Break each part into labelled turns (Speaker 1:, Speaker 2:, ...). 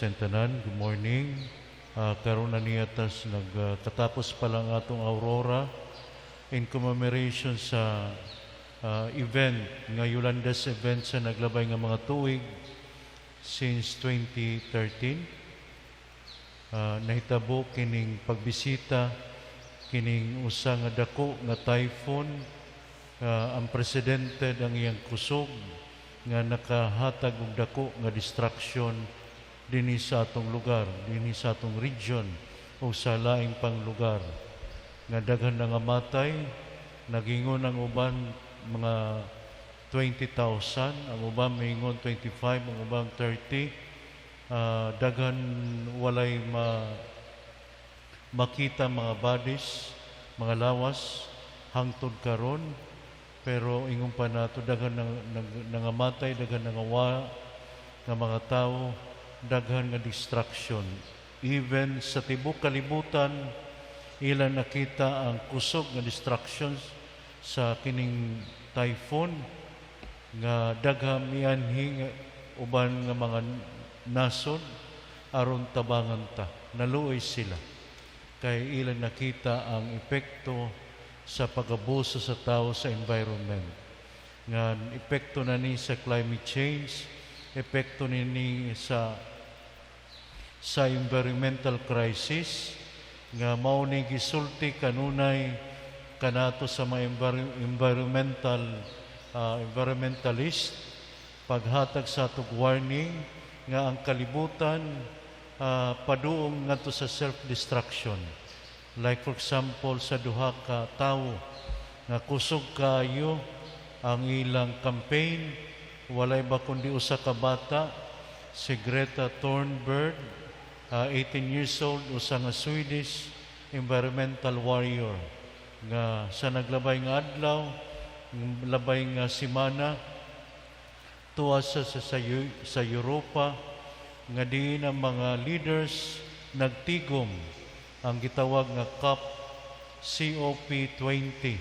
Speaker 1: Tanan, good morning. Karon na niya tas nagkatapos pa lang atong Aurora in commemoration sa event nga Yolanda's event sa naglabay nga mga tuig since 2013. Nahitabo kining pagbisita kining usa nga dako nga typhoon, unprecedented ang iyang kusog nga nakahatag og dako nga destruction dinhi sa atong lugar, dinhi sa atong region o sa laing pang lugar. Nga daghan na nga matay, nagingon ang uban mga 20,000, ang uban maingon 25, ang uban 30. Daghan walay makita mga bodies, mga lawas hangtod karon, pero ingon pa nato, daghan nang nangamatay, daghan nangawa nga mga tao, daghan nga destruction. Even sa tibok kalibutan, ilan nakita ang kusog nga destructions sa kining typhoon nga daghang mianhi nga uban nga mga nasod aron tabangan ta. Naluoy sila kay ilan nakita ang epekto sa pag-abuso sa tao sa environment. Nga epekto na ni sa climate change, epekto ni ni sa environmental crisis nga mao ni gisulti kanunay kanato sa mga environmentalist, paghatag sa atong warning nga ang kalibutan paduong ngadto sa self-destruction. Like for example, sa duha ka tawo nga kusog kaayo ang ilang campaign, walay ba kundi usa ka bata, si Greta Thunberg, 18 years old, usa nga Swedish environmental warrior nga sa naglabay nga adlaw, labay nga semana, tuwa sa Europa nga diin ang mga leaders nagtigom ang gitawag nga COP, COP20,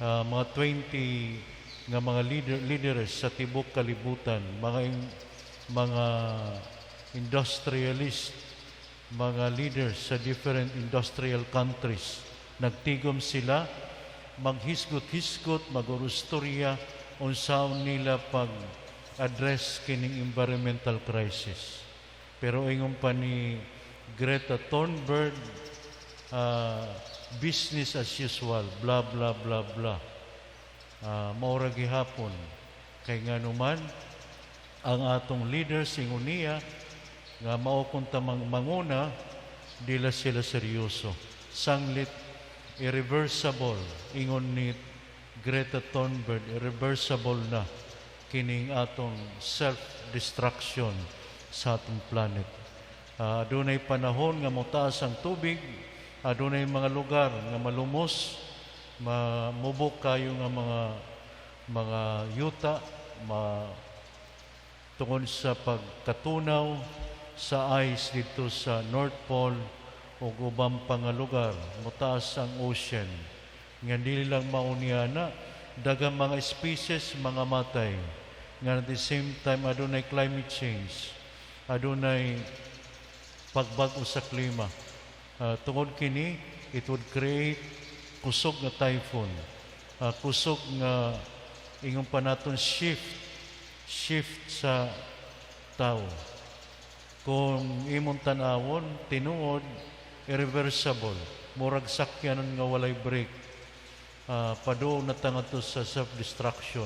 Speaker 1: mga 20 nga mga leaders sa tibok kalibutan, mga industrialist, mga leaders sa different industrial countries. Nagtigom sila maghisgot-hisgot, magurustorya unsaon nila pag address kining environmental crisis. Pero ingon pa ni Greta Thunberg, business as usual, blah blah blah blah. Maura gihapon kay nganuman ang atong leaders, ingon niya, nga mao kung tamang manguna, dila sila seryoso. Sanglit irreversible, ingon ni Greta Thunberg, irreversible na kining atong self-destruction sa atong planet. Adunay panahon nga motaas ang tubig, adunay mga lugar nga malumos, mamubok kayo nga mga yuta, tungod sa pagkatunaw sa ice dito sa North Pole ug ubang pa nga lugar, motaas ang ocean. Nga dili lang mao niya na daghang mga species mga matay. Nga at the same time adunay climate change, adunay pagbag-o sa klima. Tungod kini, it would create kusog nga typhoon, kusog nga, ingon pa naton, shift sa tao. Kung imong tan-awon, tinuod, irreversible. Murag sakyanan nga walay brake. Paduong na ta ngadto sa self-destruction.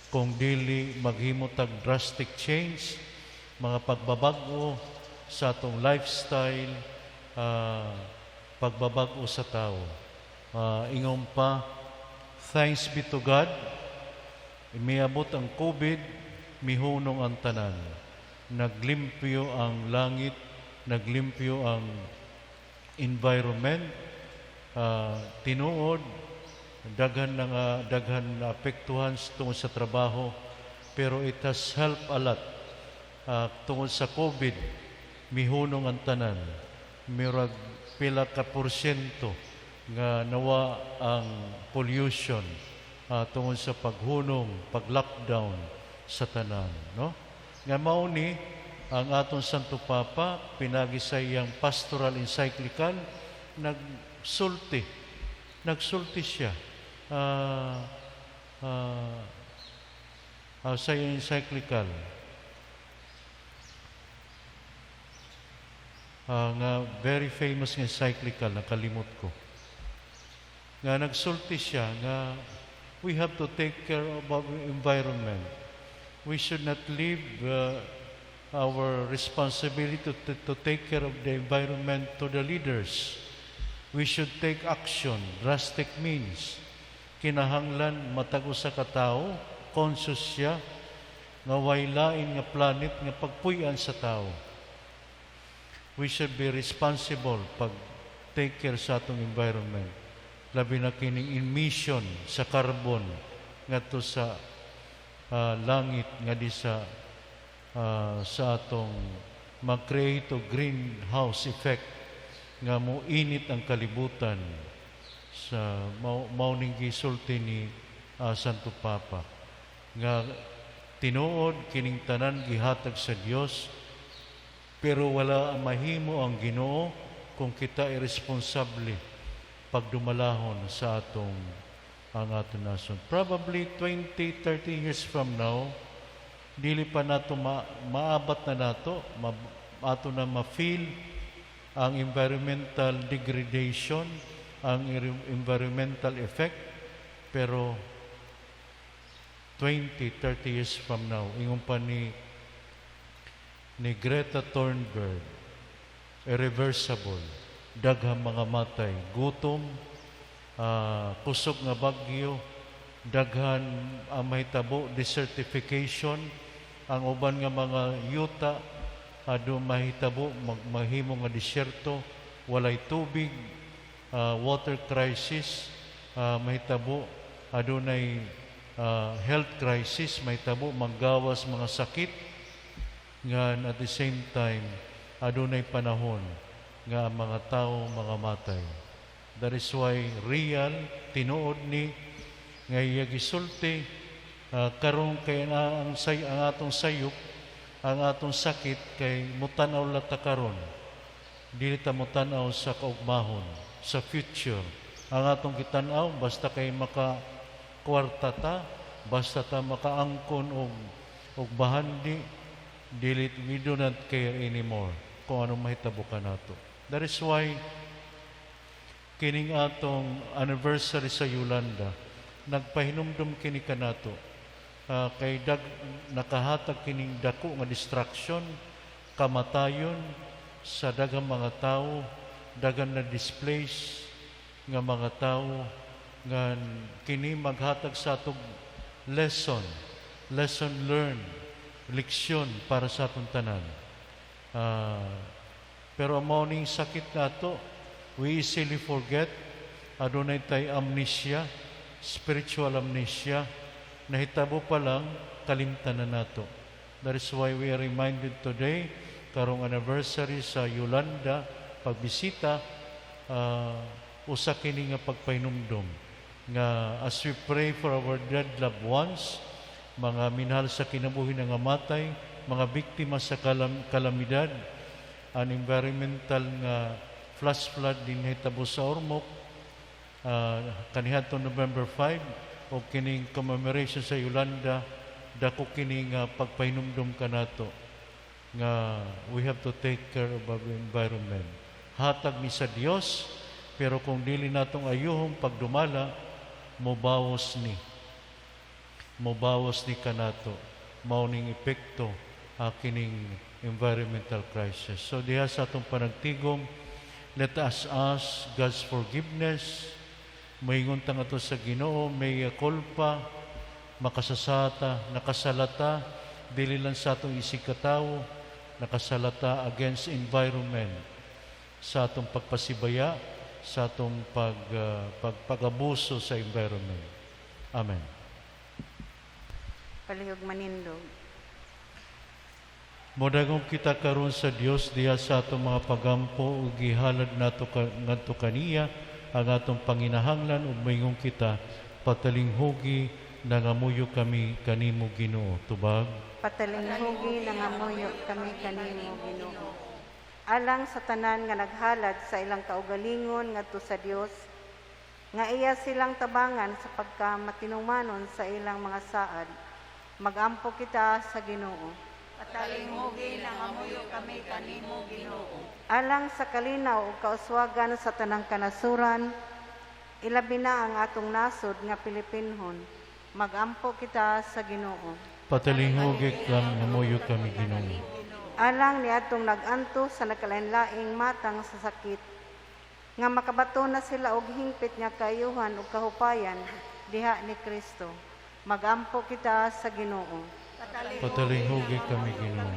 Speaker 1: Kung dili maghimo tag drastic change, mga pagbabag-o sa atong lifestyle, pagbabag-o sa tao. Ingon pa, thanks be to God, miabot ang COVID, mihunong ang tanan. Naglimpyo ang langit, naglimpyo ang environment, tinuod, daghan na nga daghan na apektuhan tungod sa trabaho, pero it has helped a lot. Tungod sa COVID, mihunong ang tanan. Mirag pila ka porsyento nga nawa ang pollution tungod sa paghunong, pag-lockdown sa tanan, no? Nga mao ni Ang atong Santo Papa, pinagi sa iyang pastoral encyclical, nagsulti. Nagsulti siya. Sa iyang encyclical. Nga very famous nga encyclical, nakalimot ko. Nga nagsulti siya nga we have to take care of our environment. We should not leave our responsibility to take care of the environment to the leaders. We should take action, drastic means. Kinahanglan matag usa ka tawo, conscious siya, nga way lain nga planet nga pagpuy-an sa tao. We should be responsible pag take care sa atong environment. Labi na kining emission sa carbon ngadto sa langit nga di sa atong mag-create og greenhouse effect nga mo init ang kalibutan sa mao ning gisulti ni Santo Papa nga tinuod kining tanan gihatag sa Dios, pero wala mahimo ang Ginoo kung kita irresponsable pagdumalahon sa atong ang atong nasod. Probably 20, 30 years from now, dili pa nato maabat na nato, ato na ma-feel ang environmental degradation, ang environmental effect, pero 20, 30 years from now, ingon pa ni Greta Thunberg, irreversible, daghang mga matay, gutom, kusog nga bagyo, daghan ang mahitabo, desertification, ang uban nga mga yuta ado mahitabo mahimo nga disyerto, walay tubig, water crisis, mahitabo adunay health crisis, mahitabo manggawas mga sakit nga at the same time adunay panahon nga ang mga tao mga matay. That is why real, tinuod ni nga iya gisulti, karon kay na ang atong sayop, ang atong sakit kay mutan-aw la ta karon. Dili ta mutan-aw sa kaugmahon, sa future. Ang atong gitan-aw basta kay maka kwarta ta, basta ta makaangkon og bahandi, dili, we do not care anymore kung anong mahitabo kanato. That is why kining atong anniversary sa Yolanda, nagpahinumdum kini kanato. Kay nakahatag kining dako nga destruction, kamatayon sa daghang mga tao, daghan na displace nga mga tao, nga kini maghatag sa atong lesson, lesson learned, leksyon para sa atong tanan. Pero ang mao ning sakit nato, we easily forget, adunay tay amnesia, spiritual amnesia, nahitabo pa lang, kalimtan na nato. That is why we are reminded today, karong anniversary sa Yolanda, pagbisita, usa kini nga pagpahinumdom nga as we pray for our dead loved ones, mga minahal sa kinabuhi nga matay, mga biktima sa kalamidad, ang environmental nga flash flood din nahitabo sa Ormoc, kaniadtong November 5, o kining commemoration sa Yolanda, dako kini nga pagpahinumdom kanato nga we have to take care of our environment. Hatag ni sa Dios, pero kung dili natong ayuhong pagdumala, mobawas ni. Mobawas ni kanato. Mao ning epekto kining environmental crisis. So diha sa atong panagtigom, let us ask God's forgiveness. Moingon ta ngadto sa Ginoo, mea culpa, makasasata, nakasalata, dili lang sa atong isig katawo, nakasalata against environment sa atong pagpasibaya, sa atong pag-abuso sa environment. Amen.
Speaker 2: Palihog manindog.
Speaker 1: Modagom kita karon sa Dios diha sa atong mga pagampo ug gihalad nato ngadto kaniya ang atong panginahanglan ug moingon kita, "Patalinghugi Nangamuyo kami kanimo, Ginoo. Tubag.
Speaker 2: Patalinghugi, nangamuyo kami kanimo, Ginoo. Alang sa tanan nga naghalad sa ilang kaugalingon ngadto sa Dios, nga iya silang tabangan sa pagkamatinumanon sa ilang mga saad, magampo kita sa Ginoo.
Speaker 3: Patalinghugi, nangamuyo kami kanimo, Ginoo.
Speaker 2: Alang sa kalinaw ug kauswagan sa tanang kanasuran, ilabi na ang atong nasod nga Pilipinhon, magampo kita sa Ginoo.
Speaker 1: Patalinghugi, nangamuyo kami, Ginoo.
Speaker 2: Alang ni atong nag-antos sa nagkalain-laing matang sa sakit, nga makabato na sila og hingpit nga kaayuhan ug kahupayan diha ni Kristo, magampo kita sa Ginoo.
Speaker 1: Patalinghugi kami, Ginoo.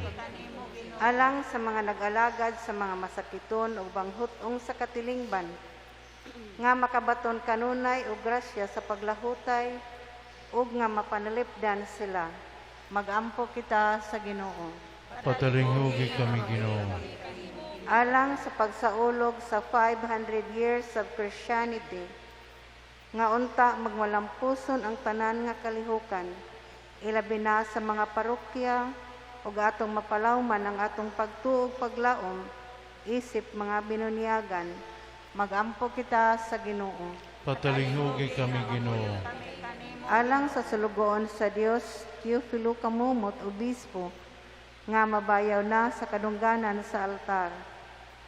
Speaker 2: Alang sa mga nag-alagad sa mga masakiton ug banghut-ong sa katilingban, nga makabaton kanunay og grasya sa paglahutay ug nga mapanalipdan sila, magampo kita sa Ginoo.
Speaker 1: Patalinghugi kami, Ginoo.
Speaker 2: Alang sa pagsaulog sa 500 years of Christianity, nga unta magmalampuson ang tanan nga kalihukan, ilabi na sa mga parokya, ug atong mapalawman ang atong pagtuo ug paglaom isip mga binunyagan, magampo kita sa Ginoo.
Speaker 1: Patalinghugi kami, Ginoo.
Speaker 2: Alang sa sulugoon sa Dios Teofilo Camomot, Obispo, nga mabayaw na sa kadungganan sa altar,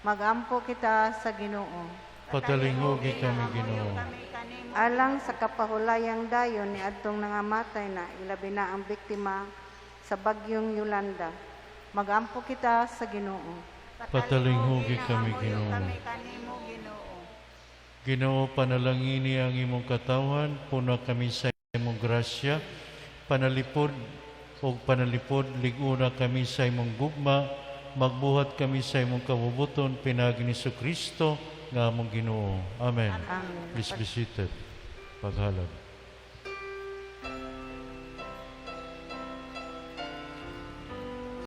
Speaker 2: magampo kita sa Ginoo.
Speaker 1: Patalinghugi kami, Ginoo.
Speaker 2: Alang sa kapahulayang dayon ni adtong nangamatay na, ilabi na ang biktima sa bagyong Yolanda, magampo kita sa Ginoo.
Speaker 1: Patalinghugi kami, Ginoo.
Speaker 3: Kami kanimo, Ginoo.
Speaker 1: Ginoo, panalangini ang imong katawhan, puno kami sa imong grasya, panalipod ug panalipod, lig-una kami sa imong gugma, magbuhat kami sa imong kabubut-on, pinaagi ni Kristo nga among Ginoo. Amen.
Speaker 2: Amen.
Speaker 1: Please be seated. Paghalad.